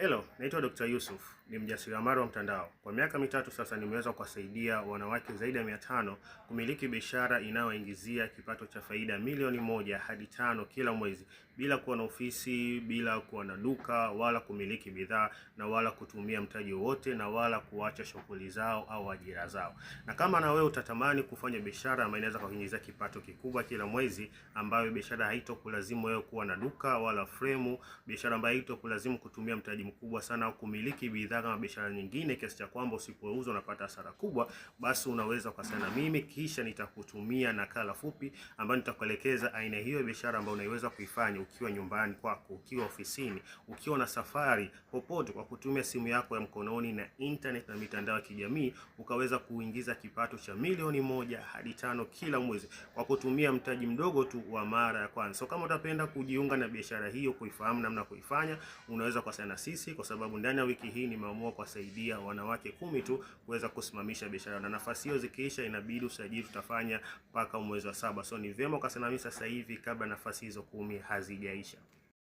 Hello, naitwa Dr. Yusuf, ni mjasiriamali wa mtandao. Kwa miaka 3 sasa nimeweza kuwasaidia wanawake zaidi ya 500 kumiliki biashara inayoingizia kipato cha faida milioni 1 hadi 5 kila mwezi bila kuwa na ofisi, bila kuwa na duka, wala kumiliki bidhaa na wala kutumia mtaji wowote na wala kuacha shughuli zao au ajira zao. Na kama na wewe utatamani kufanya biashara ambayo inaweza kukuingizia kipato kikubwa kila mwezi, ambayo biashara haitokulazimu wewe kuwa na duka wala fremu, biashara ambayo haitokulazimu kutumia mtaji mkubwa sana au kumiliki bidhaa kama biashara nyingine kiasi cha kwamba usipouza unapata hasara kubwa, basi unaweza ukasana na mimi, kisha nitakutumia nakala fupi ambayo nitakuelekeza aina hiyo ya biashara ambayo unaiweza kuifanya ukiwa nyumbani kwako, ukiwa ofisini, ukiwa na safari, popote, kwa kutumia simu yako ya mkononi na internet na mitandao ya kijamii, ukaweza kuingiza kipato cha milioni 1 hadi 5 kila mwezi kwa kutumia mtaji mdogo tu wa mara ya kwanza. So kama utapenda kujiunga na biashara hiyo, kuifahamu namna kuifanya, unaweza kuwasiliana na sisi, kwa sababu ndani ya wiki hii nimeamua kuwasaidia wanawake 10 tu kuweza kusimamisha biashara, na nafasi hiyo zikiisha, inabidi usajili tutafanya mpaka mwezi wa 7. So ni vyema ukawasiliana nami sasa hivi kabla nafasi hizo 10 hazijaisha.